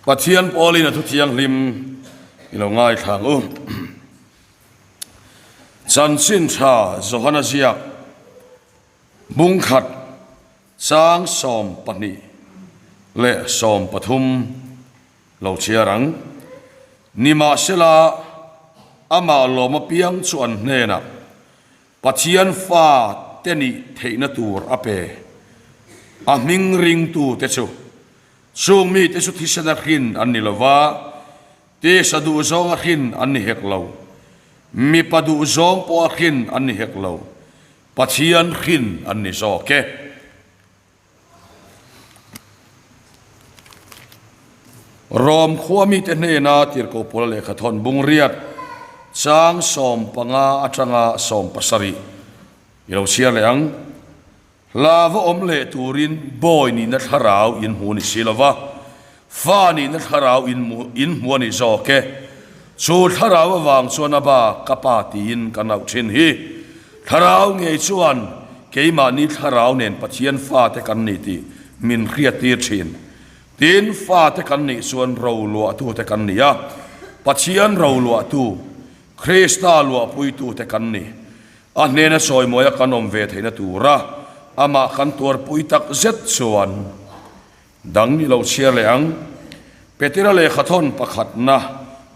Pathian pawlin a thu thianghlim i lo ngaithla ang u. Chanchin tha Johana ziak bungkhat chang 12 leh 13 lo chhiar ang. Nimahsela, amah lawm apiang chu an hnenah Pathian fa te nih theihna tur a pe. A hming ringtute chu chung mite chu thisena hrin an ni lo va, tisa duhzawnga hrin an ni hek lo, mipa duhzawng pawha hrin an ni hek lo, Pathian hrin an ni zawk e. Rom khua mite hnena Tirhkoh Paula lehkha thawn bungriat chang 15 atanga 17 i lo chhiar leh ang. Hla va awm leh turin bawi nihna thlarau in hmu ni si lova, fa nihna thlarau in hmu a ni zawk e. Chu thlarau avang chuan a ba ka pa tiin ka nauh thin hi. Thlarau ngei chuan keimahni thlarau nen Pathian fate kan ni tih min hriattir thin. Tin, fate kan nih chuan roluahtute kan ni a, Pathian roluahtu, Krista luahpuitute kan ni. A hnena sawimawia kan awm ve theihna tura amah kan tuarpui tak zet chuan Dang i lo chhiar leh ang. Petera lehkhathawn pakhatna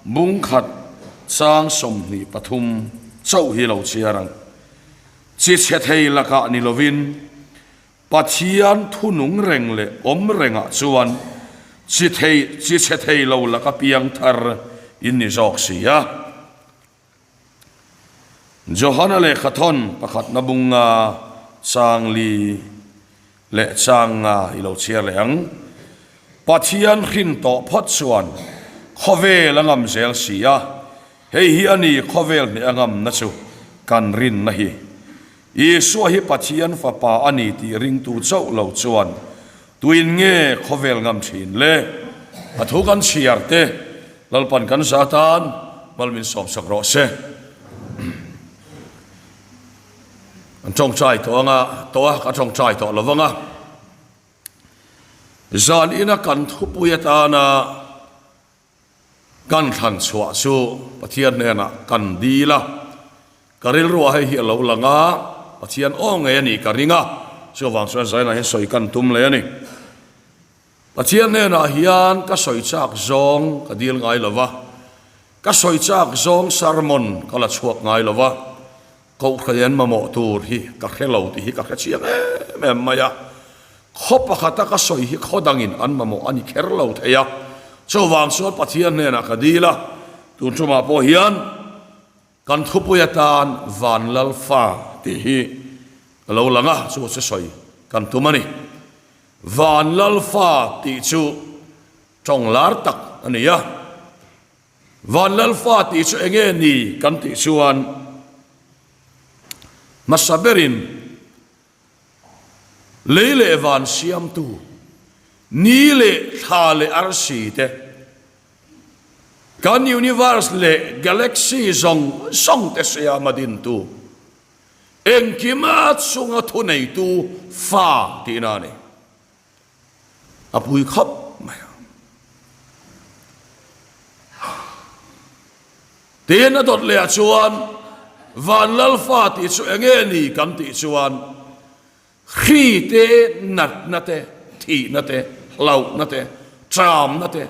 bungkhat chang 23 chauh hi lo chhiar ang. Chi chhe thei lakah ni lovin Pathian thunung reng leh awm rengah chuan chi thei chi chhe thei lo laka piang thar in ni zawk si a. Johana lehkhathawn pakhatna bunga chang li leh chang nga i lo chhiar leh ang. Pathian hrin tawh phawt chuan khawvel a ngam zel si a, hei hi a ni khawvel hneh a ngamna chu kan rinna hi. Isua hi Pathian fapa a ni tih ringtu chauh lo chuan tuin nge khawvel ngam thin le? A thu kan chhiar te Lalpan kan za tan mal min sawmsak rawh se. An tawngtai tawh anga tawh a, ka tawngtai tawh lo vang a. Zan ina kan thupui atana Kan thlan chhuah chu Pathian hnenah kan dil a, ka rilruah hei hi a lo lang a, Pathian aw ngei a nih ka ring a, chuvang chuan Zainah hian sawi kan tum leh a ni. Pathian hnenah hian ka sawi chak zawng ka dil ngai lo va, ka sawi chak zawng sermon ka la chhuak ngai lo va, Kohhran an mamawh tur hi ka hre lo tih hi ka hre chiang em em mai a, khaw pakhata ka sawi hi khaw dangin an mamawh a ni kher lo thei a, chuvang chuan Pathian hnenah ka dil a, tun tumah pawh hian kan thupui atan Vanlal fa tih hi ka lo lang a, chu chu sawi kan tum a ni. Vanlal fa tih chu tawng lar tak a ni a. Van Lalfa tih chu enge ni kan tih chuan hmasa berin lei leh van siamtu, ni leh thla leh arsi te, kan universe leh galaxy zawng zawng te siama dintu, engkima chunga thuneitu fa tihna a ni. A pui khawp mai a. Tin a dawt leh ah chuan Van Lalfa tih chu enge ni kan tih chuan hri te, natna te, thihna te, hlauhna te, ṭamna te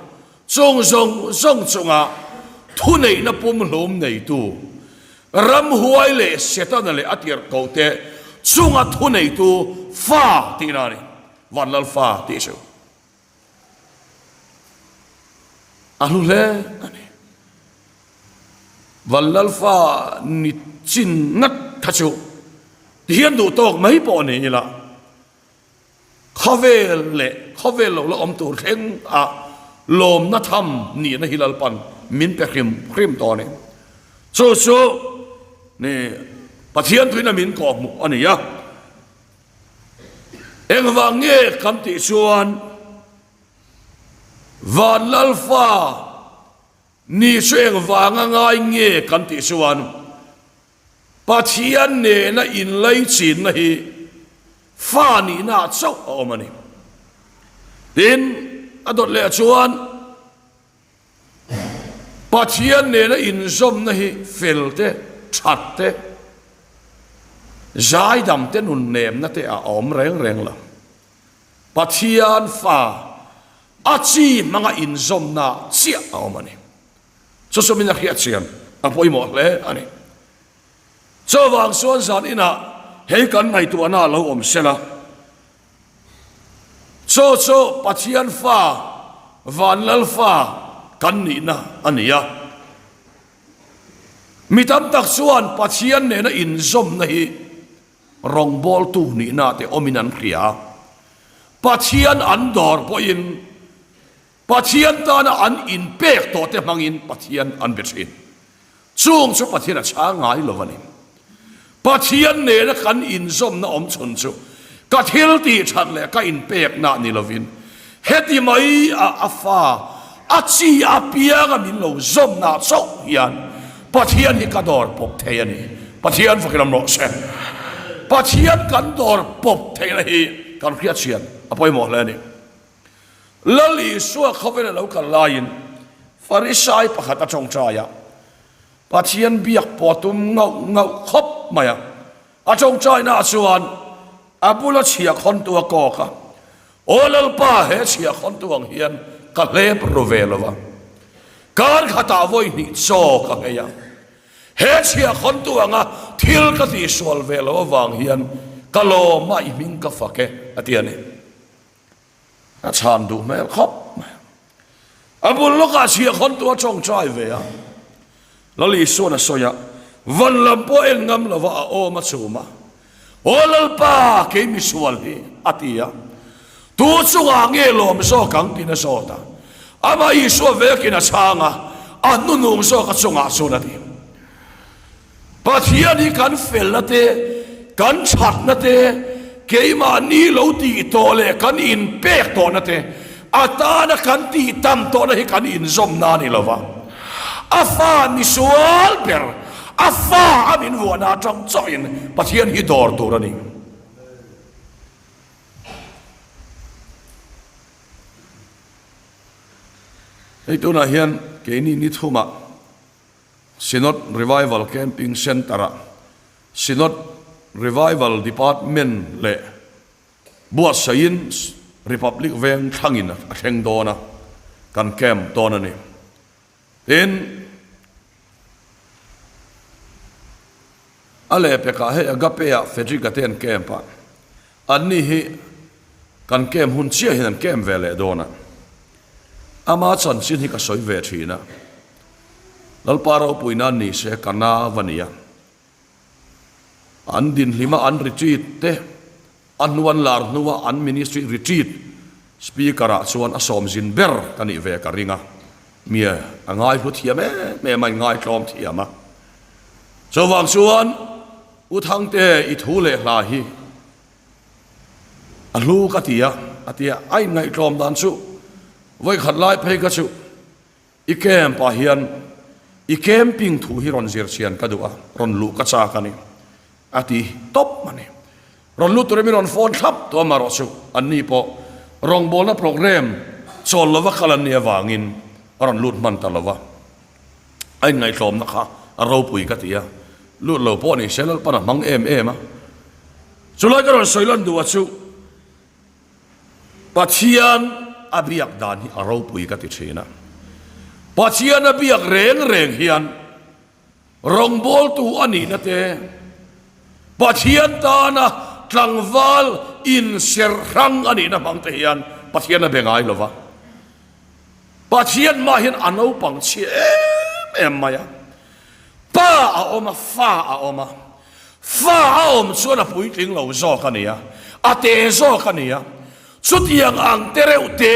chung zawng zawng chunga thuneihna pumhlum neitu, ramhuai leh Setana leh a tirhkoh te chunga thuneitu fa tihna a ni. Vanlalfa tih chu a hlu hle a ni. Vanlalfa ni chin ngat kha chu tihian duh tawk mai pawh ni ila khawvel leh khawvel lo la awm tur thleng a lawmna tham nihna hi Lalpan min pe hrim hrim tawh a ni. Chu chu ni Pathian thuin a min kawhhmuh a ni a. Engvang nge kan tih chuan Vanlalfa ni chu engvanga ngai nge kan tih chuan Pathian nena inlaichinna hi fa nihna ah chauh a awm a ni. Tin, a dawt leh chuan. Pathian nena inzawmna hi fel te, that te, zaidam te nun nemna te a awm reng reng lo. Pathian fa a chi hmanga inzawmna chiah a awm a ni. Chu chu min a hriat chian a pawimawh hle a ni. Chuvang chuan zan inah hei kan ngaihtuahna a lo awm sela, chu chu Pathian fa, van lal fa kan nihna a ni a. Mi tam tak chuan Pathian nena inzawmna hi rawngbawltu nihna te awmin an hria a. Pathian an dawr pawhin Pathian tana an inpek tawhte hmangin Pathian an be thin. Chung chu Pathian a chhang ngai lo a ni. Pathian nena kan inzawmna awm chhun chu ka thil tih that leh ka inpekna ni lovin heti mai a a fa a chi apianga min lo zawmna chauh hian Pathian hi ka dawr pawp thei a ni. Pathian fakin awm rawh se. Pathian kan dawr pawp theihna hi kan hriatchhian a pawimawh hle a ni. Lal Isua khawvel a lo kal laiin Farisai pakhat a tawngtai a, Pathian biak pawh a tum ngauh ngauh khawp mai a. A tawngtainaah chuan a bula chhia khawntu a kawk a, Aw Lalpa, he chhia khawntu ang hian ka hlep ru ve lo va, kar khatah vawi hnih chaw ka nghei a, he chhia khawntu anga thil ka tihsual ve lo avang hian ka lawm a, i hming ka fak e, a ti a ni. A chhan duh hmel khawp mai. A bul lawkah chhiah khawntu a tawngtai ve a. Lal Isuan a sawi a, van lam pawh en ngam lova a awm a chum a. Aw Lalpa, kei misual hi, a ti a. Tu chungah nge lawm zawk ang tiin a zawt a. Amah Isua vekin a chhang a, a hnunung zawk a chungah chuan a ti. Pathian hi kan felna te, kan thatna te, keimahni lo tih tawh leh kan inpek tawhna te, a tana kan tih tam tawhna hi kan inzawmna a ni lo va. A fa misual ber, a fa a min vuahna atang chauhin Pathian hi dawr tur a ni. Hei tunah hian keini ni thumah Synod Revival Camping Centre-ah Synod Revival Department leh buatsaihin Republic Veng thlangin a thleng dawn a, kan camp dawn a ni. Tin, a lehpekah hei Agape-ah Frederick-a te an camp a, anni hi kan camp hun chiah hian an camp ve leh dawn a. Ama chanchin hi ka sawi ve thin a, Lalpa ropui nan ni se ka nau a nia. An dinhlima an retreat te, a hnu an lar hnua an ministry retreat speaker ah chuan a sawm zin ber ka nih ve ka ring a, mia a ngaihlu thiam em em a, in ngaitlawm thiam a. Chuvang chuan U Thangte i thu leh hla hi a hlu ka ti a, a ti a, a inngaihtlawm dan chu vawikhat lai phei ka chu I camp ah hian i camping thu hi rawn zir chian ka duh a, rawn luh ka chak a ni, a ti tawp a ni. Rawn lut turin min rawn phone thlap tawh amaherawh chu anni pawh rawngbawlna programme chawl lova kal an nih avangin a rawn lut hman ta lova, a inngaihtlawmna kha a ropui ka ti a, lut lo pawh ni se Lalpan a hmang em em a. Chulai ka rawn sawi lan duh a chu. Pathian a biak dan hi a ropui ka ti thin a. Pathian a biak reng reng hian rawngbawltu a nihna te, Pathian tana tlangval inserh hrang a nihna hmang te hian Pathian a be ngai lo va. Pathian mah hian a naupang chhia em em mai a. Pa a awm a, fa a awm a. Fa a awm chuan a puitling lo zawk a ni a, a te zawk a ni a. Chutiang ang te reuh te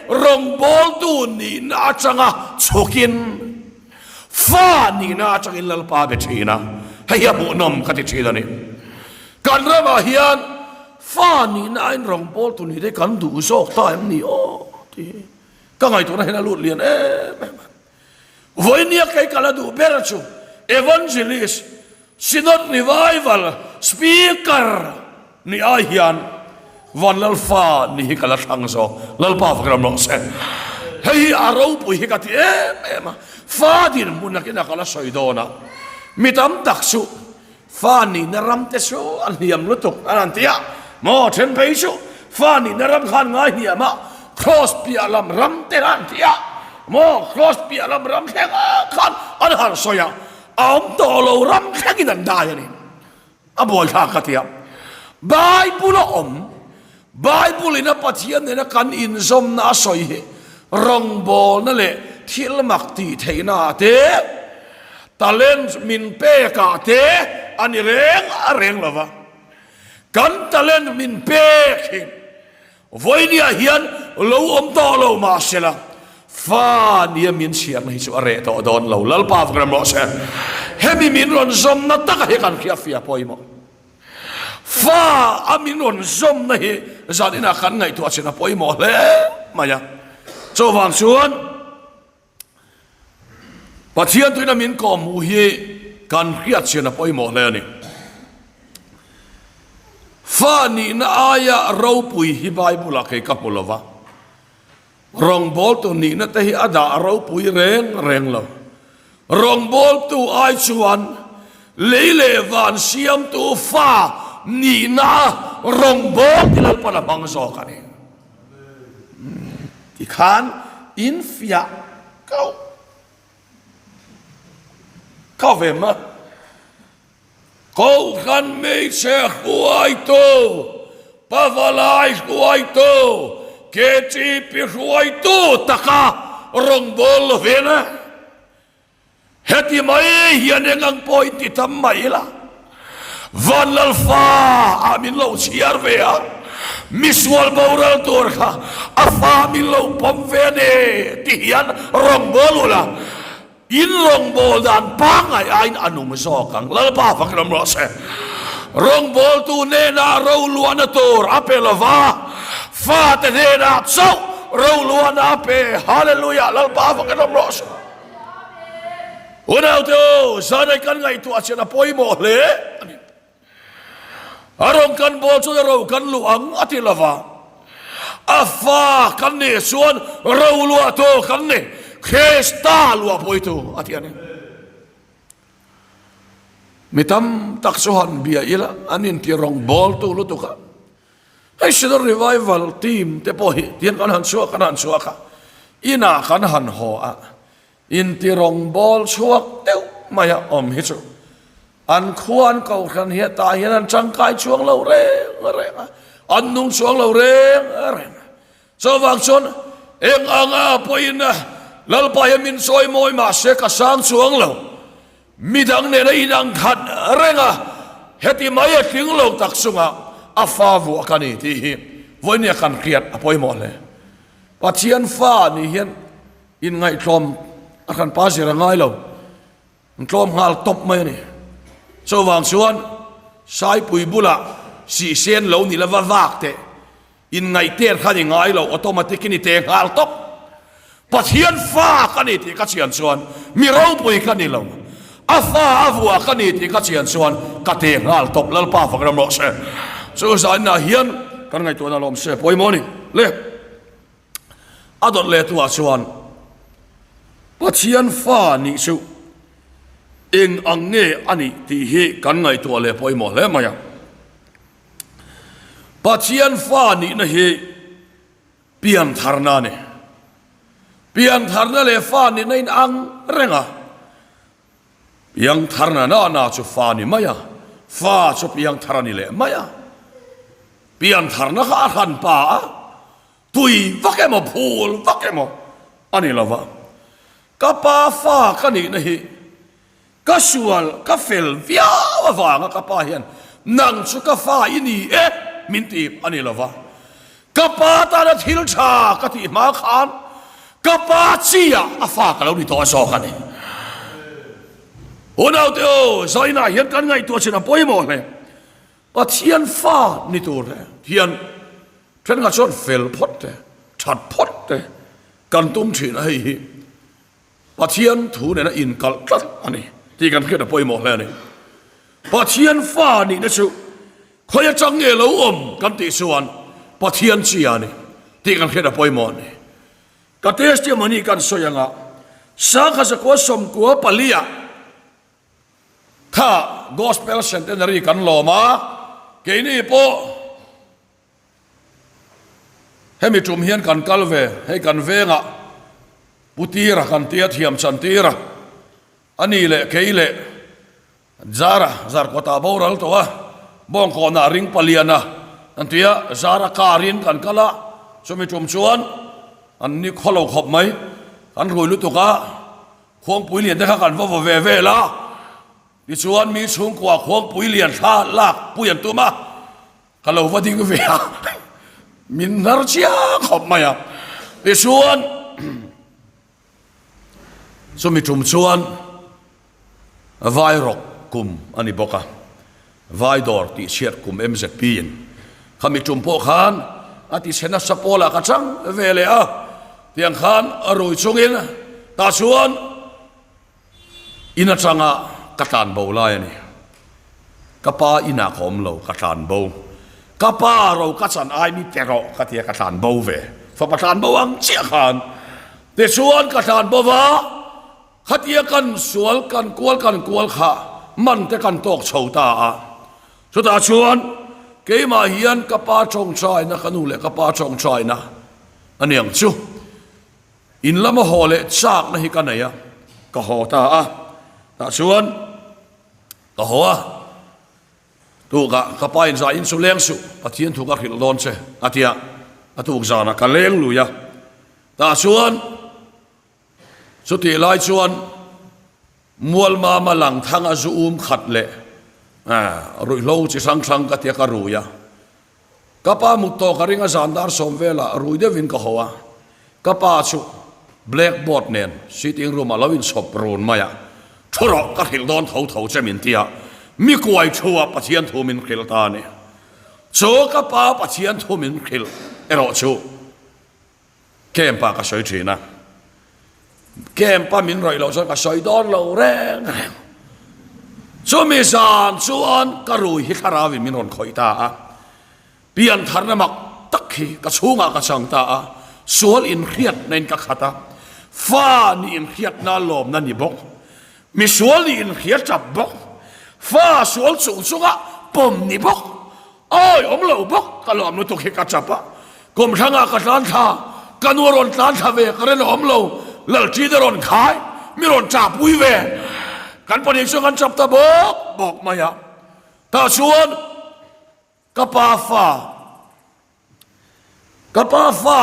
rawngbawltu nihna atanga chhukin fa nihna atangin Lalpa a be thin a, hei hi a hmuhnawm ka ti thin a ni. Kan ramah hian fa nihna aiin rawngbawltu nih te kan duh zawk ta em ni aw tih hi ka ngaihtuahna hian a lut lian em em a. Vawinia kei ka la duh ber chu Evangelist, Synod Revival Speaker ni ai hian Vanlalfa ni hi ka la thlang zawk. Lalpa fak ram rawh se. Hei hi a ropui hi ka ti em em a, fa dinhmun nakin a kal a sawi dawn a, mi tam tak chu fa nihna ram te chu a hniam lutuk an han ti a, maw then phei chu fa nihna ram khan ngai hniam a, kraws piah lam ram te an ti a, maw kraws piah lam ram thleng khan an han sawi a, a awm tawh lo ram thlengin an dai a ni. A buaithlak ka ti a. Bible a awm, Bible in a Pathian nena kan inzawmna a sawi hi rawngbawlna leh thil mak tih theihna ah te, talent min pek ah te a ni reng a reng lo va. Kan talent min pek hi Vawinia hian lo awm tawh lo mahsela, fa nia min chhiarna hi chu a reh tawh dawn lo. Lalpa vak rem rawh se. Hemi min rawn zawmna taka hi kan hriat fia pawimawh. Fa a min rawn zawmna hi zan inah kan ngaihtuah chin a pawimawh hle mai a. Chuvang chuan Pathian tuina min kawhhmuh hi kan hriat chian a pawimawh hle a ni. Fa nihna aia ropui hi Bible-ah kei ka hmu lo va, rawngbawltu nihna te hi a dah ropui reng reng lo. Rawngbawltu ai chuan lei leh van siamtu fa nihna rawngbawltu Lalpan a hmang zawk a ni. Tikhan in fiah kau kau ve ma. Kohhran hmeichhe hruaitu, pavalai hruaitu, KTP hruaitu taka rawngbâwl lovin Heti mai hian eng ang pawh in ti tam mai ila, Vanlalfa ah min lo chhiar ve a, misual boral tur kha a fa min lo pawm ve a ni ti hian rawngbâwl ula, in rawngbâwl dan pangngai aiin a nung zawk ang. Lalpa fak ram rawh se. Rawngbâwltu hnenah roluahna tur a pe lova, fate hnenah chauh roluahna a pe. Hallelujah! Lalpa fak ram rawh se. Unaute u, zanai kan ngaihtuah chian a pawimawh hle a ni. A rawn kan bawl chuan a ro kan luh ang a ti lova, a fa kan nih chuan ro luahtu kan ni, Krista luahpuitu a ti a ni. Mi tam tak chu han bia ila, an inti rawngbawltu lutuk a. Hei Synod Revival team te pawh hi tihian kan han chhuak kan han chhuak a, inah kan han haw a, inti rawngbâwl chhuak deuh mai a awm hi chu an khua an kohhran hi tah hian an tangkai chuang lo reng reng a, an nung chuang lo reng reng a. Chuvang chuan eng anga pawhin Lalpa hian min chawi mawi mahse ka sang chuang lo. Midang nena inang khat reng a, heti mai a tling lo tak chunga a fa vuah ka ni tih hi vawinia kan hriat a pawimawh hle. Pathian fa nih hian inngaihtlawm a hranpa zir a ngai lo, an tlawm nghal tawp mai a ni. Chuvang chuan Saipui bulah sihsen lo ni lova vak teh Inngaihter kha ni ngai lo, automatic in i te nghal tawp. Pathian fa ka ni tih ka chian chuan mi ropui ka ni lo, a fa a vuah ka ni tih ka chian chuan ka te nghal tawp. Lalpa fak ram rawh se. Chu zaninah hian kan ngaihtuahna lawm se pawimawh a ni. Le a dawt leh tuah chuan Pathian fa nih chu eng ang nge a nih tih hi kan ngaihtuah leh pawimawh hle mai a. Pathian fa nihna hi piantharna a ni. Piantharna leh fa nihna in ang reng a. Piangtharna na na chu fa ni mai a, fa chu piangthar a ni leh mai a. Piantharna kha a hran pa a, tui vak emaw phul vak emaw a ni lo va. Ka pa fa ka nihna hi Ka sual, ka fel viau avanga ka pa hian nang chu ka fa i ni e min ti a ni lo va. Ka pa tana thil tha ka tih hma khan ka pa chiah a fa ka lo ni tawh zawk a ni. Unaute aw, zainah hian kan ngaihtuah chin a pawimawh hle. Pathian fa ni tur hian thenkhat chuan fel phawt te, that phawt te kan tum thin a hei hi. Pathian thu nena inkalh tlat a ni tih kan hriat a pawimawh hle a ni. Pathian fa nihna chu khawi atang nge lo awm kan tih chuan Pathian chi a ni tih kan hriat a pawimawh a ni. Ka testimony kan sawi anga Sangha zakua 94 ah kha Gospel Centenary kan lawm a, keini pawh hemi tum hian kan kal ve, hei kan vengah Pu Tira kan tia thiam chan Tira a ni leh kei leh Zara Zarkawtah boral tawh a, Bawngkawnah ring paliana kan ti a, Zara car in kan kal a, chumi tum chuan an ni khaw lo khawp mai, kan rui lutuk a, Khuangpui lian te kha kan va vaw ve vel a, tichuan mi chhungkua Khuangpui lian thla lak pui an tum a, ka lo va ding ve a, min hnar chiang khawp mai a, tichuan Chumi tum chuan Vai rawk kum a ni bawk a, Vai dawr tih chhiat kum MZP in khami tum pawh khan a ti chhe nasa pawlah ka chang ve leh a, tiang khan a rui chungin tah chuan In atanga ka tlan bo lai a ni. Ka pa inah ka awm lo, ka tlan bo. Ka pa ro ka chan ai mi pe rawh ka tia ka tlan bo ve. Fapa tlan bo ang chiah khan. Tichuan ka tlan bo va, khatia kan sual kan kual kan kual kha man te kan tawk chho ta a. Chutah chuan keimah hian ka pa tawngtaina, ka nu leh ka pa tawngtaina a niang chu. In lama haw leh chakna hi ka nei a, ka haw ta a, tah chuan ka haw a, tukah ka pa in zah in chu leng suh, Pathian thu ka hrilh dawn che a ti a, a tuk zanah ka leng lui a, tah chuan chutih lai chuan Mualmama lang thang a zu um khat leh ruihhlo chi hrang hrang ka tia ka rui a, Ka pa mut tawh ka ring a zan dar sawm velah rui deuhin ka haw a, ka pa chu black board nen sitting room ah lo inchhawp run mai a, thu rawh ka hrilh dawn tho tho che min ti a, mi kuai thu a Pathian thu min hrilh ta a ni. Chu ka pa Pathian thu min hrilh erawh chu Camp ah ka sawi thin a, camp a min rawih loh chuan ka sawi dawn lo reng reng. Chumi zan chuan ka rui hi thlarau in min rawn khawih ta a, pian tharna mak tak hi ka chhungah ka chang ta a, sual inhriatna in ka khat a, fa nih inhriatna lawmna ni bawk, misual nih inhriat tap bawk, fa sual chung chunga pawm ni bawk, Awi awm lo bawk ka lawm lutuk hi ka chap a, kum hrangah ka tlan thla, ka nu a rawn tlan thla ve ka ren awm lo, Lalṭin a rawn khai, mi rawn chahpui ve, kan pahnih chuan kan chap ta bawk bawk mai a, tah chuan ka pa fa, ka pa fa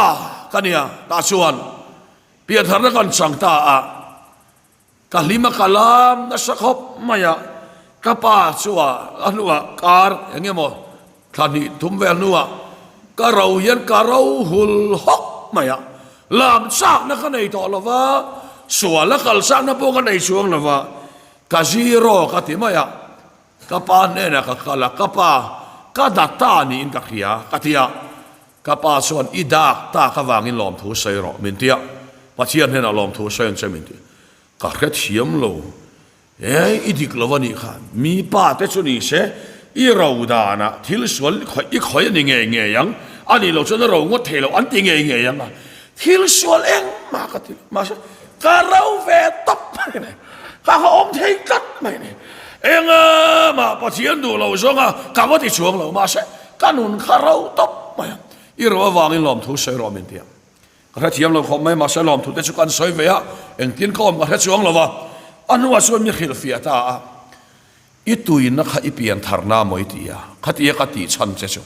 ka nia, tah chuan piantharna kan chang ta a. Ka hlim a ka lam nasa khawp mai a, ka pa chu a a hnuah kar eng emaw thla hnih thum vel hnuah ka ro hian ka ro hul hawk mai a, lam chakna ka nei tawh lo va, sual a kal chakna pawh ka nei chuang lo va, ka zero ka ti mai a, ka pa hnenah ka kal a, ka pa ka data niin ka hria ka ti a, Ka pa chuan i dak tak avangin lawmthu sawi rawh min ti a, Pathian hnenah lawmthu sawi ang che min ti. Ka hrethiam lo, e i dik lo a nih kha, mi pa te chu ni se i ro danah thil sual i khawih a ni ngei ngei ang, a nih loh chuan a ro ngawt thei lo an ti ngei ngei ang a, thil sual engmah ka ti lo, mahse ka ro ve tawp mai ni, ka ha awm thei tlat mai ni, engmah Pathian duh lo zawnga ka va ti chuang lo, mahse Ka nun kha ro tawp mai a, i ro avangin lawmthu sawi rawh min ti a. Ka hrethiam lo khawp mai, mahse lawmthu te chu kan sawi ve a, engtin ka awm ka hre chuang lo va. A hnuah chuan mi hrilhfiah ta a, I tuina kha i pian tharna maw i ti a, khatia ka tih chhan che chu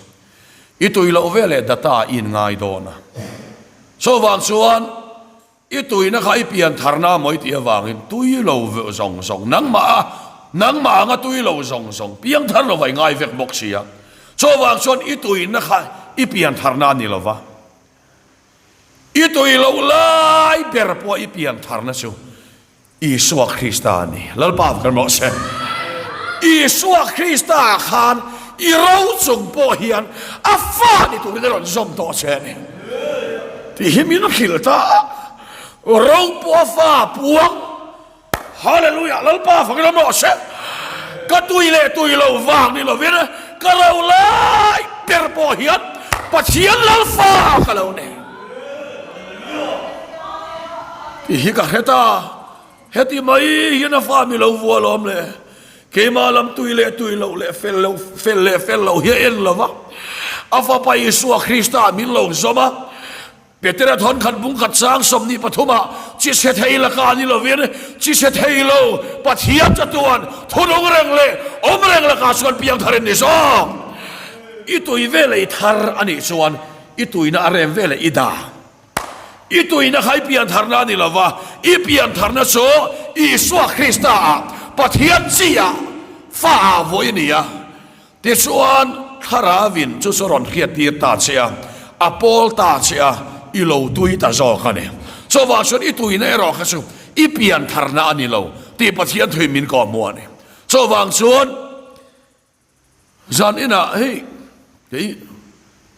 i tui loh veleh data i inngai dawn a. Chuvang chuan I tuina kha i pian tharna mawi tih avangin tui lo zawng zawng nangmah a, nangmah anga tui lo zawng zawng piang thar lo vai ngai vek bawk si a. Chuvang chuan i tuina kha i pian tharna a ni lo va, i tui loh lai ber pawh i pian tharna chu Isua Krista a ni. Lalpa kan rawh se. Isua Krista khan i ro chung pawh hian a fa ni turin a rawn zawm tawh che a ni. Tih hi min hrilh ta a. Ro pawh a fa puang. Hallelujah! Lalpa fakin awm rawh se. Ka tui leh tui lo vang ni lovin ka ro lai ber pawh hian Pathian Lalfa ka lo nei. Tih hi ka hre ta. Heti mai hian a fa mi lo vua alawm le. Keimah lam tui leh tui loh leh fel lo fel leh fel loh hi a en lo va. A Fapa Isua Krista min lo zawm a. Petera thawnkhat bungkhat chang 23 ah chi chhe thei laka ni lovin chi chhe thei lo Pathian chatuan thunung reng leh awm reng lakah chuan piangthar in ni zawk. I tui veleh i thar a nih chuan i tuina a rem veleh i dah. I tuina kha i piantharna a ni lova, i piantharna chu Isua Krista ah Pathian chi ah fa ah vawi a ni a. Tichuan, Thlarauin chu chu rawn hriattir ta che a, a pawl ta che a, i lo tui ta zawk a ni. Chuvang chuan i tuina erawh kha chu i piantharna a ni lo tih Pathian thuin min kawhhmuh a ni. Chuvang chuan zan inah hei kei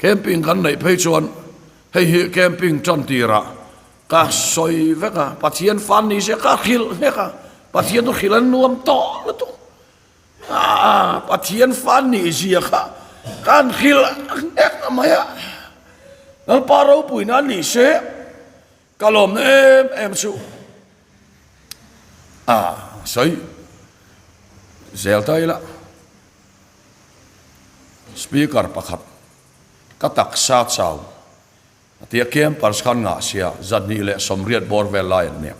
camping kan neih phei chuan hei hi camping tan tirah ka sawi vek a, Pathian fan ni se ka hrilh nghek a, Pathian chu hrilh an nuam tawh lutuk. Aa, Pathian fan nih zia kha kan hrilh nghek mai a, Lalpa ropuina an nih se ka lawmna em em chu. Aa, sawi zel ta ila, Speaker pakhat ka taksa chau a tia campers khan ngah sia 280 bawr vel lai an nia.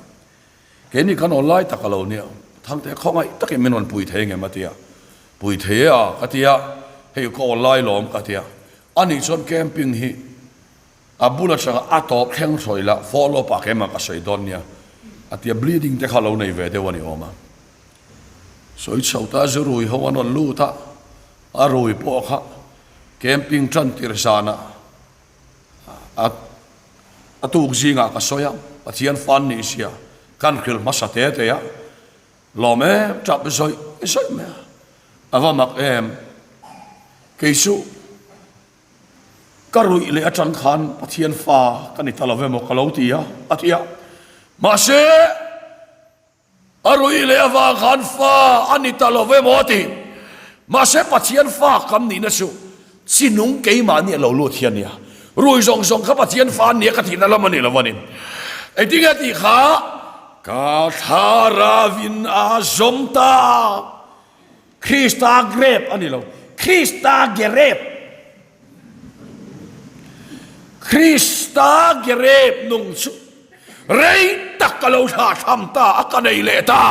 Keini kan awl lai tak a lo nia, Thangte khawngaih takin min rawn pui thei ngem a tia, pui thei e a ka tia, hei ka awl lai lawm ka tia, ani chuan camping hi a bul atanga a tawp thleng hrawi la follow up ah keimah ka sawi dawn nia a tia, bleeding te kha lo nei ve deuh a ni awm a, sawi chho ta zu rui ho an rawn lut a, a rui pawh kha camping tan tir zanah A a tuk zingah ka sawi a, Pathian fan nih sia kan hrilh hmasa te te a, lawm em tap zawih zawih mai a, a va mak em. Kei chu ka ruih leh atang khan Pathian fa ka ni ta lo emaw ka lo ti a, a ti a. Mahse. A ruih leh avang khan fa a ni ta lo emaw a ti. Mahse Pathian fa kam nihna chu chi nung keimahni a lo lut hi a nia. Rui zawng zawng kha Pathian fa an nia ka tihna lam a ni lo a ni. Engtinge tih kha ka thlaravin a zawm ta. Krista grep a ni lo. Krista gerep. Krista gerep nung chu rei tak ka lo thlah tham ta a, ka nei leh ta.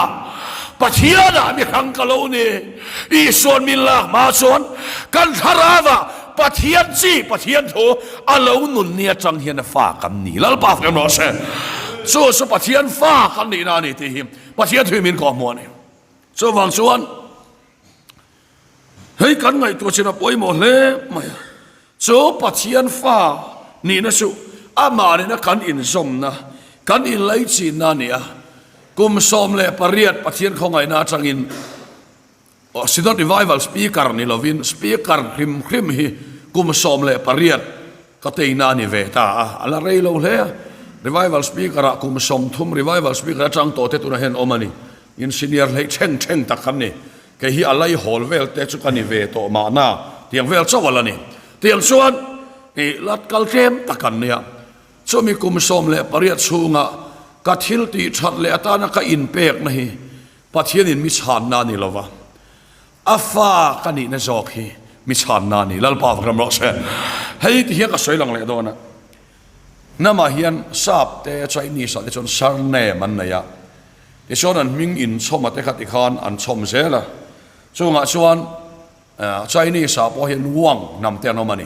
Pathianah mi hrang ka lo ni. Isuan min lak hma chuan kan thlarauah Pathian chi, Pathian thu a lo nun ni atang hian a fa kan ni. Lalpa fak em rawh se. Chu chu Pathian fa kan nihna a ni tih hi Pathian thu hi min kawhhmuh a ni. Chuvang chuan hei kan ngaihtuah chin a pawimawh hle mai a, chu Pathian fa nihna chu amah nena kan inzawmna, kan inlaichinna a ni a. Kum 18 Pathian khawngaihna atangin Synod Revival Speaker ni lovin Speaker hrim hrim hi kum 18 ka teina a ni ve ta a, a la rei lo hle a. Revival Speaker-ah kum 30 Revival Speaker atang tawh te tunah hian awm a ni. In senior hleih ṭheng ṭheng tak kan ni. Kei hi a laihawl vel te chu ka ni ve tawh mahna tiang vel chauh a la ni. Tiang chuan i la kal tlem tak an nia. Chumi kum 18 chhunga ka thil tih ṭhat leh atana ka inpekna hi Pathianin mi chhanna a ni lova, a fa ka nihna zawk hi mi chhanna a ni. Lalpa va ram rawh se. Hei ti hian ka sawi lang leh dawn a. Hnamah hian Sap te Chinese ah te chuan surname an nei a. Tichuan an hming inchhawm a te kha tikhan an chhawm zel a, chungah chuan Chinese ah pawh hian Wang hnam te an awm a ni.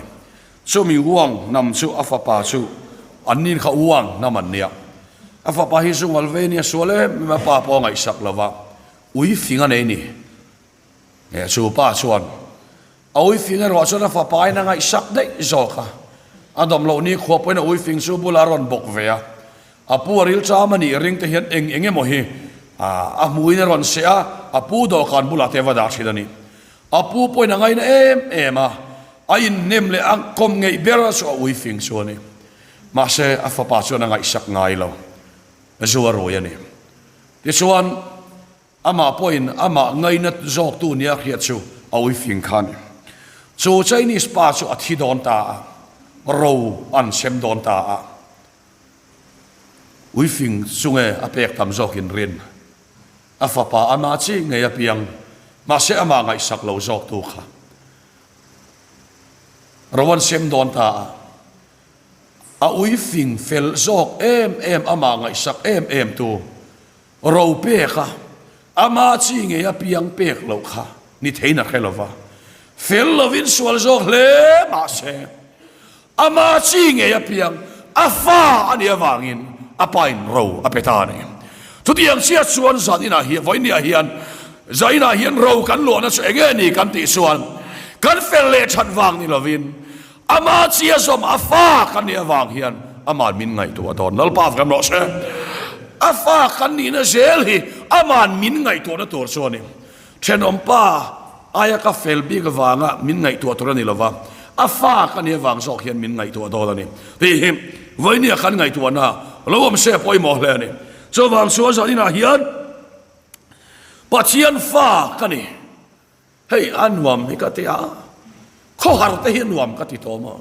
Chumi Wang hnam chu a fapa chu an nin kha Wang hnam an nia. A fapa hi zu ngal ve nia sual em em a pa pawh a ngaihsak lo va, ui fing a nei ni. Chu pa chuan A uifing erawh chuan a fapa in a ngaihsak daih zawk a, a dawm loh ni khua pawhin a uifing chu bulah a rawn bawk ve a. A pu a rilcham a nih ring te hian eng eng emaw hi a hmuin a rawn seh a, a pu dawhkan bulah te a va dah thin a ni. A pu pawhin a ngaina em em a, a inhnem leh a kawm ngeih ber chu a uifing chu a ni. Mahse, a fapa chuan a ngaihsak ngai lo, zu a rui a ni. Tichuan. Amah pawhin amah ngaina zawktu nia hriat chu a uifing kha a ni. Chu Chinese pa chu a thi dawn ta a, ro an sem dawn ta a. Uifing chu nge a pek tam zawkin rin? A fapa ama chi ngei a piang, mahse amah ngaihsak lo zawktu kha ro an sem dawn ta a. A uifing fel zawk em em amah ngaihsak em em tu ro pek a, ama chi ngei a piang pek loh kha ni theiin a hre lo va. Fel lovin sual zawk hle mahse Ama chi ngei a piang, a fa a nih avangin a pain ro a pe ta a ni. Chutiang chiah chuan zan inah hian, vawiinniah hian, zan inah hian ro kan luahna chu eng nge ni kan tih chuan kan fel leh that vang ni lovin ama chi a zawm a fa kan nih avang hian aman min ngaihtuah dawn. Lalpa vek rawh se. A fa kan nihna zel hi aman min ngaihtuahna tur chu a ni. Thenawmpa aia ka fel bik avanga min ngaihtuah tur a ni lova, a fa ka nih avang zawk hian min ngaihtuah dawn a ni tih hi vawinia kan ngaihtuahna lo awm se pawimawh hle a ni. Chuvang chuan zaninah hian Pathian fa ka ni, hei a nuam hi ka ti a, khawhar te hi a nuam ka ti tawm a,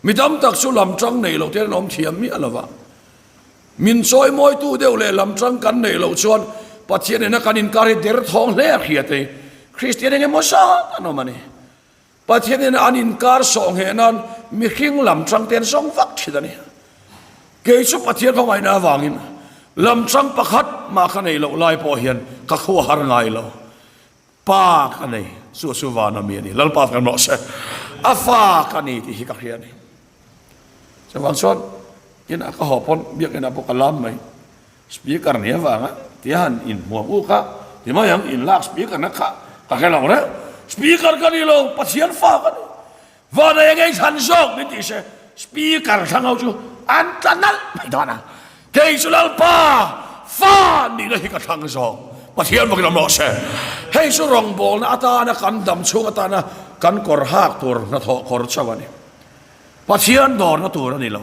mi tam tak chu lam tang nei lo te an awm thiam miah lova, Min chawimawitu deuh leh lam tang kan neih loh chuan Pathian nena kan inkar hi derthawng hle a hriat e. Kristian eng emaw zat an awm a ni. Pathian nena an inkar sawh ngheh nan mihring lam tang te an zawng vak thin a ni. Kei chu Pathian khawngaihna avangin lam tang pakhat mah ka neih loh lai pawh hian ka khua har ngai lo. Pa ka nei, chu chu vana mi a ni. Lalpa kan rawh se. A fa ka ni tih hi ka hria a ni. Chuvang chuan inah ka haw pawn biakinah pawh ka lam mai. Speaker ni avanga tia han inhmuam uk a, ti mai ang inlak speaker na kha ka hre lo reuh. Speaker ka ni lo, Pathian fa ka ni. Vana eng ei thlan zawk min tih se, speaker thlang ho chu an tla nalh mai dawn a. Kei chu Lalpa fa nihna hi ka thlang zawk. Pathian vakin awm rawh se. Hei chu rawngbawlna atana kan dam chhung atana kan kawr hak tur hnathawh kawr chauh a ni. Pathian dawrna tur a ni lo.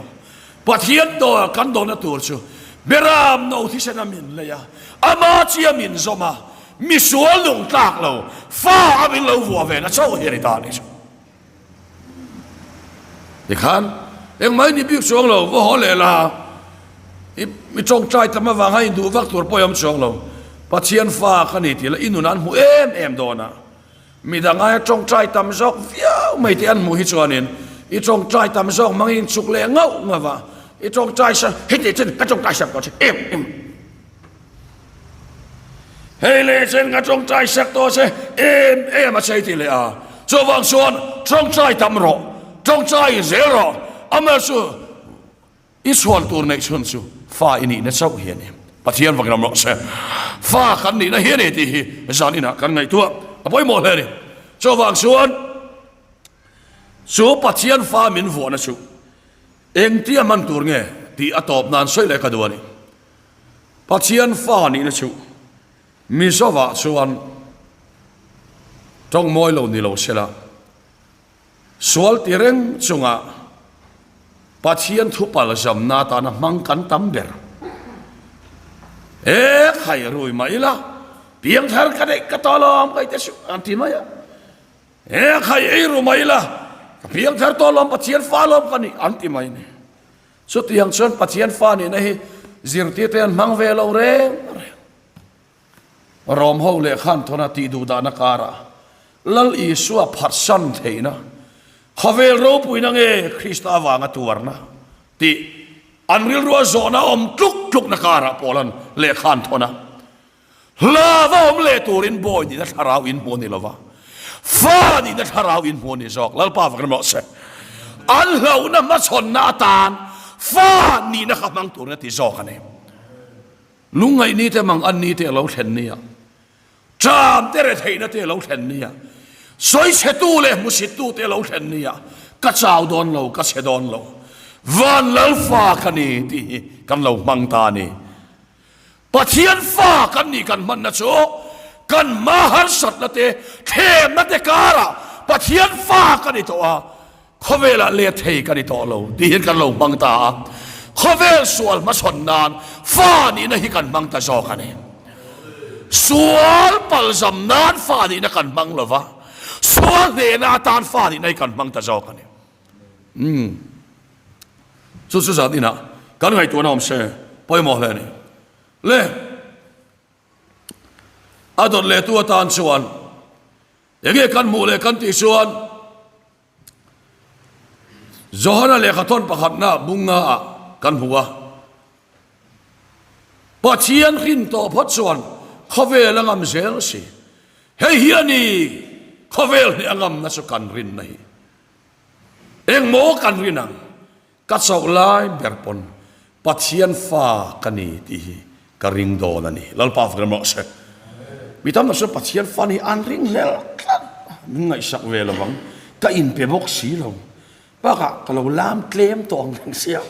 Pathian dawr kan dawrna tur chu Beram no thisen a min lei a, ama chi a min zawm a, misual nung tlak lo fa a min lo vuah ve na chauh hi a ni ta a ni chu. Tikhan engmah i ni bik chuang lo, va haw leh la, i i tawngtai tam avanga induh vak tur pawh i awm chuang lo. Pathian fa ka ni tih la i nun an hmu em em dawn a. Midang aia tawngtai tam zawk viau mai tih an hmuh hi chuanin i tawngtai tam zawk mangin chuk leh ngauh ngauh a, i tawngtai sa heti chen ka tawngtai sak tawh che em em hei leh chen ka tawngtai sak tawh che em em a chei ti leh a, chuvang chuan tawngtai tam rawh, tawngtai zel rawh, amaherawhchu I chhuan tur neih chhun chu fa i nihna chauh hi a ni. Pathian vakin awm rawh se. Fa kan nihna hi a ni tih hi zan inah kan ngaihtuah a pawimawh hle a ni. Chuvang chuan chu Pathian fa min vuahna chu engtia hman tur nge tih a tawp nan sawi leh ka duh a ni. Pathian fa nihna chu Mizovah chuan tawng mawi lo ni lo sela, Sual ti reng chunga Pathian thupal zamna atana hmang kan tam ber. E khai rui mah ila, piangthar ka neih ka tawh lawm ka ite suh an ti mai a. E khai ei ru mah ila, ka piangthar tawh lawm Pathian fa lawm ka nih an ti mai ni. Chutiang chuan Pathian fa nihna hi zirtirte an hmang ve lo reng reng. Rom ho leh khan thawna tih duh dahna karah Lal Isua phatsan theihna, khawvel ropuina nge Krista avanga tuarna tih an rilrua zawhna awm tluk tlukna karah Paulan lehkha an thawn a. Hlava awm leh turin bawi nihna thlarau in hmu a ni lova, fa nihna thlarau in hmu a ni zawk. Lalpa vak emaw se an hlauhna hmachhawnna atan fa nihna kha hmang turin a ti zawk a ni. Lungngaih ni te mang an ni te a lo thlen nia, ṭam te retheihna te a lo thlen nia, sawichhetu leh hmusittu te a lo thlen nia, ka chau dawn lo, ka chhe dawn lo, van lal fa ka ni tih hi kan lo hmang ta a ni. Pathian fa kan nih kan hmanna chu kan hma harsatna te, thlemna te karah Pathian fa ka ni tawh a, Khawvelah let thei ka ni tawh lo tih hian kan lo hmang ta a, khawvel sual hmachhawn nan fa nihna hi kan hmang ta zawk a ni. Sual palzam nan fa nihna kan hmang lo va, sual hnehna atan fa nihna hi kan hmang ta zawk a ni. Umm. Chu chu zan inah kan ngaihtuahna awm se. Pawimawh hle a ni. Le, a dawt lehtu atan chuan enge kan hmuh leh kan tih chuan Johana lehkhathawn pakhatna bunga ah kan hmu a. Pathian hrin tawh phawt chuan khawvel a ngam zel si. Hei hi a ni khawvel hneh a ngamna chu kan rinna hi. Engmaw kan rin ang? Ka chauh lai ber pawn Pathian fa ka ni tih hi ka ring dawn a ni. Lalpa fak rawh se. Mi tam tak chuan Pathian fa ni an ring hlel tlat. Min ngaihsak ve lo vang. Ka inpe bawk si lo. Bakah ka lo lam tlem tawh ang reng sia.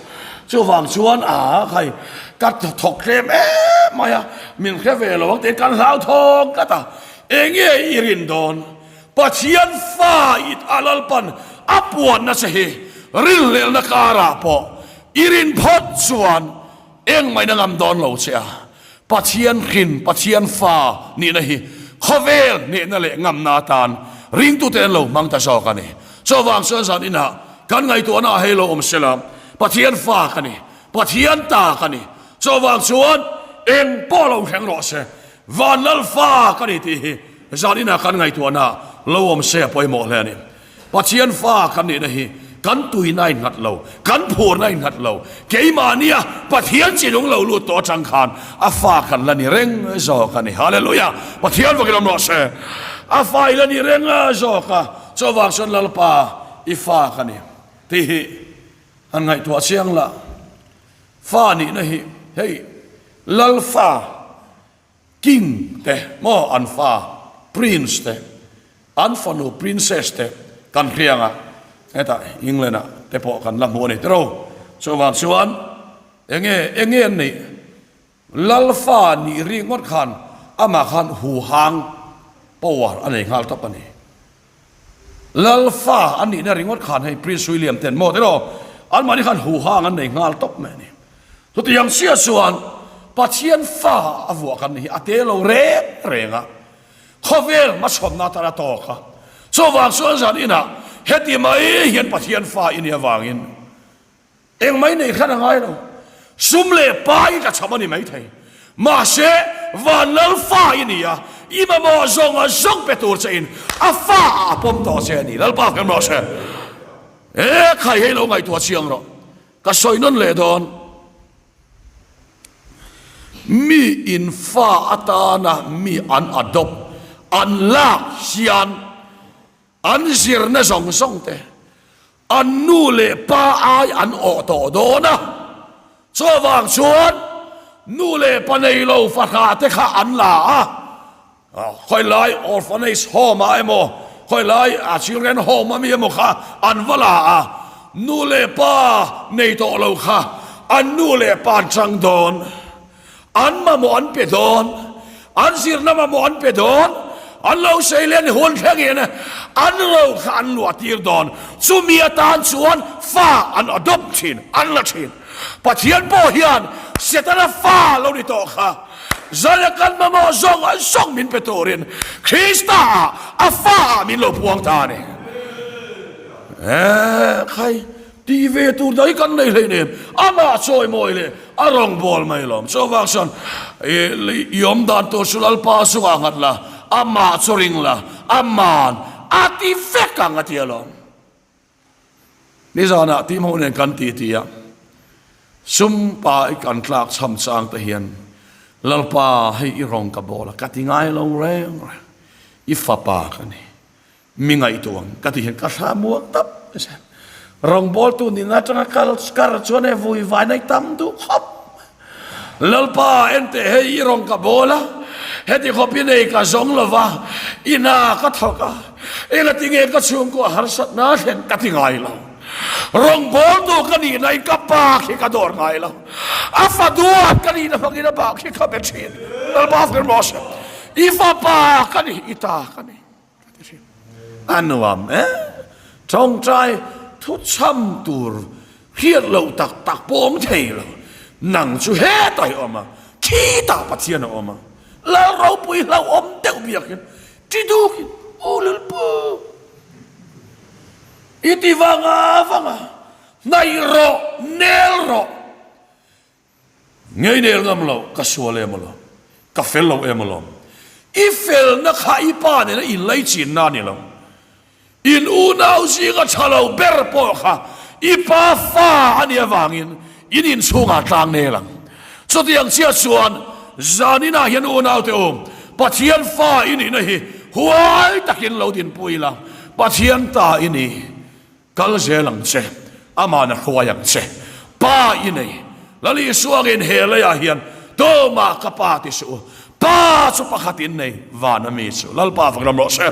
Chuvang chuan a khai ka thawk tlem em mai a, min hre ve lo ang tiin kan hlauthawng tlat a. Enge i rin dawn? Pathian fa it a Lalpan a puanna che hi rinhlelhna karah pawh i rin phawt chuan engmah in a ngam dawn lo che a. Pathian hrin, Pathian fa nihna hi khawvel hnehna leh ngamna atan ringtute an lo hmang ta zawk a ni. Chuvang chuan zan inah kan ngaihtuahna a hei lo awm sela, Pathian fa ka ni, Pathian ta ka ni, chuvang chuan eng pawh lo thleng rawh se, van lal fa ka ni tih hi zan inah kan ngaihtuahna lo awm se a pawimawh hle a ni. Pathian fa kan nihna hi kan tuina a innghat lo, kan phurna a innghat lo. Keimahnia Pathian chinung lo lut tawh atang khan a fa kan la ni reng zawk a ni. Hallelujah! Pathian vakin awm rawh se. A fa i la ni reng zawk a, chuvang chuan Lalpa i fa ka ni tih hi han ngaihtuah chiang la. Fa nihna hi hei Lal fa King te maw an fa Prince te an fanu Princess te kan hriang a, hetah England ah te pawh kan la hmu a ni tiro. Chuvang chuan enge enge an neih Lal fa nih ri ngawt khan amah khan huhang power a nei nghal tawp a ni. Lal fa an nihna ringawt khan hei Prince William ten maw tiraw anmahni khan huhang an nei nghal tawp mai a ni. Chutiang chiah chuan Pathian fa a vuah kan ni hi a te lo reng reng a, khawvel hmachhawnna atan a tawk a. Chuvang chuan zan inah heti mai hian Pathian fa i nih avangin Engmah i neih hran a ngai lo. Sum leh pa i tlachham a ni maithei. Mahse, van lal fa i ni a, i mamawh zawng a zawng pe tur che in a fa ah a pawm tawh che a ni. Lalpa hmel rawh se. E khai hei lo ngaihtuah chiang rawh. Ka sawi nawn leh dawn. Mi in fa atana mi an adopt, an lak hian An zirna zawng zawng te an nu leh pa ai an awh tawh dawn a, chuvang chuan nu leh pa nei lo fahra te kha an la a, khawilai orphanage home ah emaw khawilai children home ami emaw kha an va la a, nu leh pa nei tawh lo kha an nu leh pa an chang dawn. An mamawh an pe dawn, an zirna mamawh an pe dawn, an lo sei len hun thlengin an ro kha an luah tir dawn. Chumi atan chuan fa an adopt thin, an la thin. Pathian pawh hian Setana fa lo ni tawh kha zana kan mamawh zawng zawng min pe turin Krista ah a fa ah min lo puang ta a ni. Eeh khai tih ve tur daih kan nei hleinem, amah chawimawi leh A rawngbâwl mai lawm. Chuvang chuan i awm dan tur chu Lalpa chungah nghat la, amah chu ring la, aman a ti vek ang a ti alawm. Nizanah Timho nen kan ti ti a, sum pa i kan tlak chham chang te hian Lalpa hei i rawng ka bawl a, ka ti ngai lo reng reng, i fapa ka ni. Mi ngaihtuah ang ka ti hian ka hla muang tap mai se. Rawngbawltu nihna atanga kal kar chuan e vui vai nai tam duh khawp. Lalpa enteh hei i rawn ka bawl a, heti khawp i nei ka zawng lo va, i hna ka thawk a, engati nge ka chhungkua harsatna thlen ka ti ngai lo. Rawngbawltu ka nihna in ka pa khi ka dawr ngai lo. A fa duat ka nihna hmangin a bak khi ka be thin. Lalpa fir maw se. I fapa ka ni, i ta ka ni. A nuam e. Tawngtai thu chham tur hriat loh tak tak pawh awm thei lo. Nang chu hetah i awm a, khitah Pathian a awm a. Lal ropui hlauhawm deuh biakin ti dukin U Lalpa i ti vanga vanga hnaih rawh, nel rawh. Ngei nel ngam lo, ka sual em alawm, ka fel lo em alawm. I felna kha i pa nena inlaichinna a ni lo. In unau zinga tha lo ber pawh kha i pa fa a nih avangin in inchhungah tlang nel ang. Chutiang chiah chuan zaninah hian unaute u, Pathian fa i nihna hi huai takin lo dinpui la, Pathian ta i ni. Kal zel ang che, Amah na hruai ang che. Pa i nei. Lal Isuangin he leiah hian tumah ka pa ti suh u. Pa chu pakhat in nei, van a mi chu. Lalpa fak ram rawh se.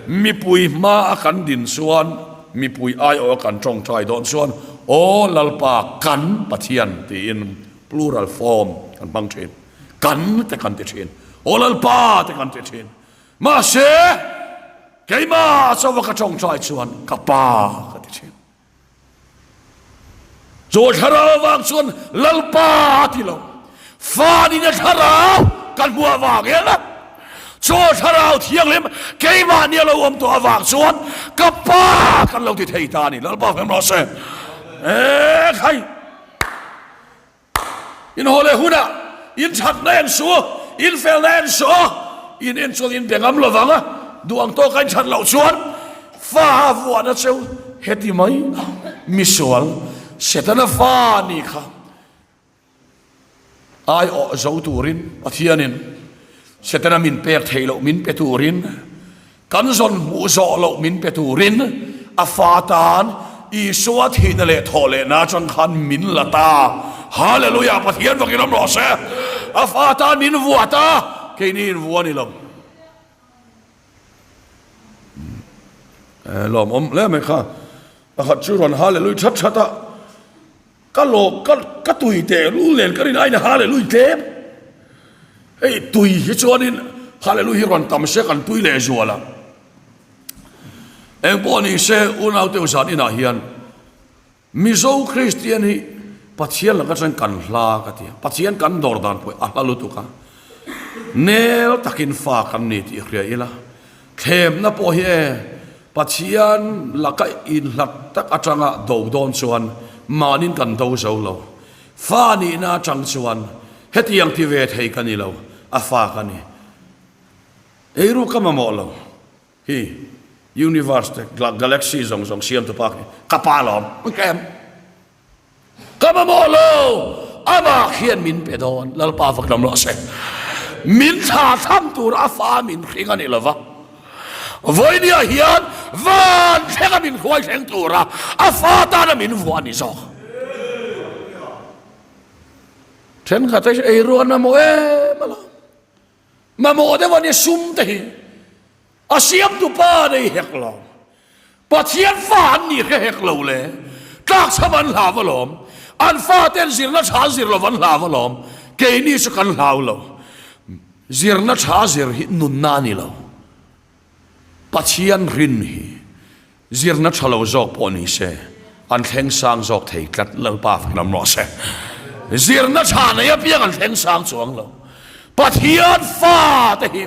Mipui hma a kan din chuan, mipui aiawh a kan tawngtai dawn chuan, Aw Lalpa kan Pathian tiin plural form kan hmang thin. Kan te kan ti thin. Aw Lalpa te kan ti thin. Mahse, keimah chauha ka tawngtai chuan ka pa ka ti thin. Chu thlarau avang chuan Lalpa a ti lo. Fanin a thlarau kan hmuh avangin chu thlarau thianghlim keimahni a lo awm tawh avang chuan ka pa kan lo ti thei ta a ni. Lalpa hmem rawh se. E khai! In haw leh hunah in thatna en suh u, in felna en suh u, in en chuan in be ngam lo vang a, duh ang tawka in that loh chuan fa a vuahna cheu heti mai a, misual Setana fa ni kha aiawh zo turin Pathianin Setana min pek theih loh min pe turin Kan zawn hmuh zawh loh min pe turin a fa tan Isua thihna leh thawh lehna atang khan min la ta. Hallelujah! Pathian vakin awm rawh se. A fa tan min vuah ta, keini in vuah a ni lo. Lawmawm hle mai kha. Pakhat chu rawn hallelujah that that a. Ka lawm ka ka tui teh lul nen ka rin aiin hallelujah tlem. Hei tui hi chuanin hallelujah hi rawn tam se kan tui leh zual a. Eng pawh ni se unaute u zan inah hian Mizo Kristian hi Pathian laka chuan kan hla ka ti a. Pathian kan dawr dan pawh a hla lutuk a. Nel takin fa kan ni tih hria ila. Thlemna pawh hi e Pathian laka inhlat tak atanga do dawn chuan mahnin kan do zo lo. Fa nihna atang chuan hetiang ti ve thei ka ni lo, a fa ka ni. Eiru ka mamawh lo. Hi universe te galaxy zawng zawng siamtu pa khi ka pa lawm. Ka em. Ka mamawh lo, amah khian min pe dawn, Lalpa vak lam rawh se. Min thla tham tur a fa min hring a ni lo va, vawinia hian van thlenga min hruai thleng tura a fa tana min vuah a ni zawk. Thenkhat te ei ruan mamawh em alawm, mamawh deuh a ni sum te hi. A siamtu pa nei hek lo. Pathian fa an ni hre hek lo le. Tlakchham an hlau alawm. An faten zirna tha an zir lo an hlau alawm. Keini chu kan hlau lo. Zirna tha zir hi nunna a ni lo. Pathian rin hi Zirna tha lo zawk pawh ni se, an thleng sang zawk thei tlat, Lalpa fak lam rawh se. Zirna tha nei apiang an thleng sang chuang lo. Pathian fa te hi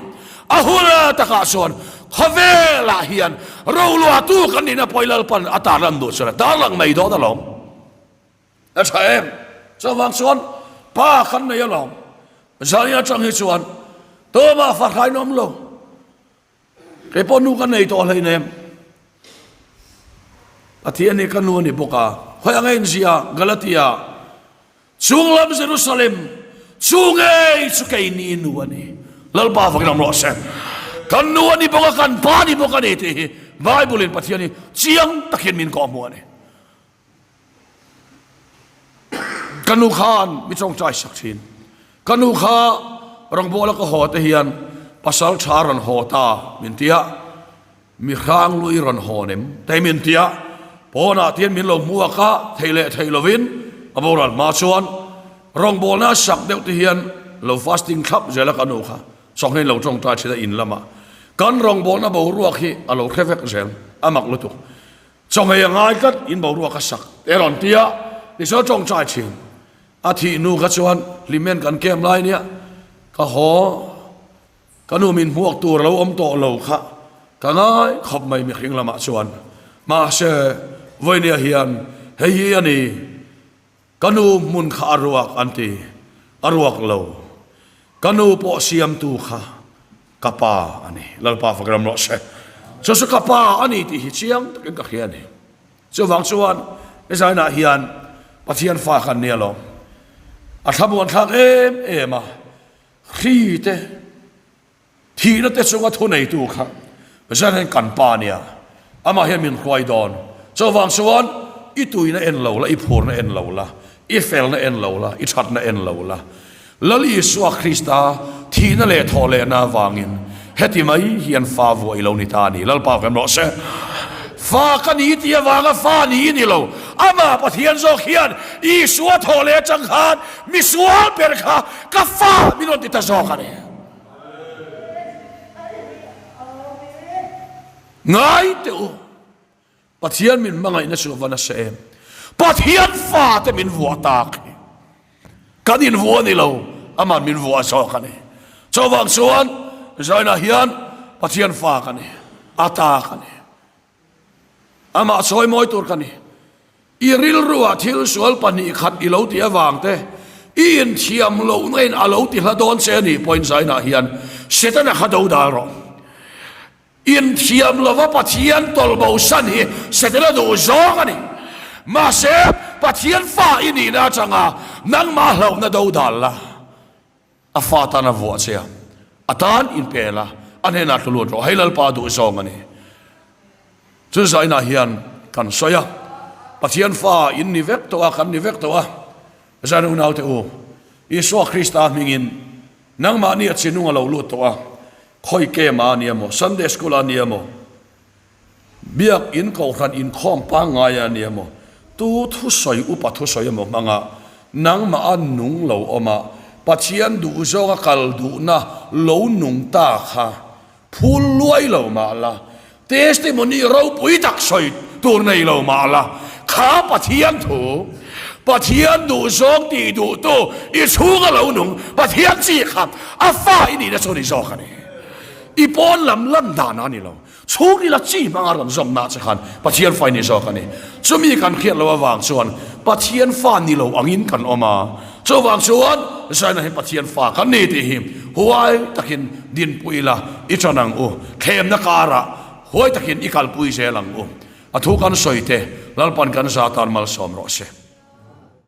a hun takah chuan khawvelah hian roluahtu kan nihna pawh hi Lalpan a tarlan duh chuan a tarlang mai dawn alawm. A tha em? Chuvang chuan pa kan nei alawm. Zan atang hi chuan tumah fahrain awm lo. Kei pawh nu ka nei tawh hleinem. Pathian hi ka nu a ni bawk a. Khawi anga inzia Galatia chunglam Jerusalem chu ngei chu keini nu a ni. Lalpa fakin awm rawh se. Kan nu a ni bawk a, kan pa a ni bawk a ni tih hi Bible in Pathian hi chiang takin min kawhhmuh a ni. Ka nu khan mi tawngtai sak thin. Ka nu kha rawngbawla ka haw te hian pasal tha rawn haw ta min ti a, mi hrang lui rawn haw nem te min ti a, pawnah te hian min lo hmuak a, thei leh thei lovin a boral hma chuan rawngbawlna sak deuh te hian lo fasting thlap zel a ka nu kha chawhngei lo tawngtai thin a in lamah kan rawngbawlna boruak hi a lo hre vek zel a mak lutuk. Chawhmeh a ngai tlat in boruak a sak te rawn ti a, tichuan tawngtai thin. A thih nu kha chuan hlimen kan kem lai nia, ka haw, ka nu min hmuak tur a lo awm tawh lo kha ka ngai khawp mai mihring lamah chuan. Mahse, vawinia hian hei hi a ni. Ka nu hmun kha a ruak an ti. A ruak lo. Ka nu pawh siamtu kha ka pa a ni. Lalpa fak ram rawh se. Chu chu ka pa a ni tih hi chiang takin ka hria a ni. Chuvang chuan Zainah hian Pathian fa kan nia lo. A thlamuan thlak em em a, hri te, Thihna te chunga thuneitu kha Pathian hian kan pa nia, amah hian min hruai dawn. Chuvang chuan i tuina en lo la, i phurna en lo la, i felna en lo la, i thatna en lo la, Lal Isua Krista thihna leh thawh lehna avangin heti mai hian fa vuah i lo ni ta a ni. Lalpa vem rawh se. Fa ka ni tih avanga fa ni i ni lo. Amah Pathian zawk hian Isua thawh leh atang khan misual ber kha ka fa min rawn ti ta zawk a ni. Ngai teh u, Pathian min hmangaihna chu a va nasa em? Pathian fate min vuah tak hi kan invuah a ni lo, aman min vuah zawk a ni. Chuvang chuan Zainah hian Pathian fa ka ni, a ta ka ni. Amah sawi mawi tur ka ni. I rilruah thil sual 2 khat i lo tih avang te, i inthiam lohna in a lo ti hla dawn che a nih pawhin Zainah hian Setana kha do dal rawh. Inthiam lova Pathian tawlh bosan hi Setana duh zawng a ni. Mahse, Pathian fa i nihna atanga nangmah hlauhna do dal la. A fa tan a vuah che a, a tan inpe la, a hnenah tlu lut rawh. Hei Lalpa duh zawng a ni. Chu zainah hian kan sawi a, Pathian fa in ni vek tawh a, kan ni vek tawh a. Zan unaute u, Isua Krista hmingin nangmahni a chinung a lo lut tawh a, khawi camp ah a ni emaw, Sunday school ah a ni emaw, Biak in kohhran inkhawm pangngai a nia maw? Tu thusawi upa thusawi emaw hmanga nangmah a nung lo awm a, Pathian duh zawnga kal duhna lo nung ta kha phul luai lo mah la, testimony ropui tak sawi tur nei lo mah la, kha Pathian thu, Pathian duh zawng tih duhtu i chhunga lo nung Pathian chi kha a fa i nihna chu a ni zawk a ni. I pawn lam lan dan a ni lo. Chhungrila chi hmanga rawn zawmna che khan Pathian fa i ni zawk a ni. Chumi kan hriat loh avang chuan Pathian fa ni lo angin kan awm a. Chuvang chuan Zaina hi Pathian fa kan ni tih hi huai takin dinpui ila i ṭan ang u. Thlemna karah huai takin i kalpui zel ang u. A thu kan sawi te Lalpan kan za tan malsawm rawh se.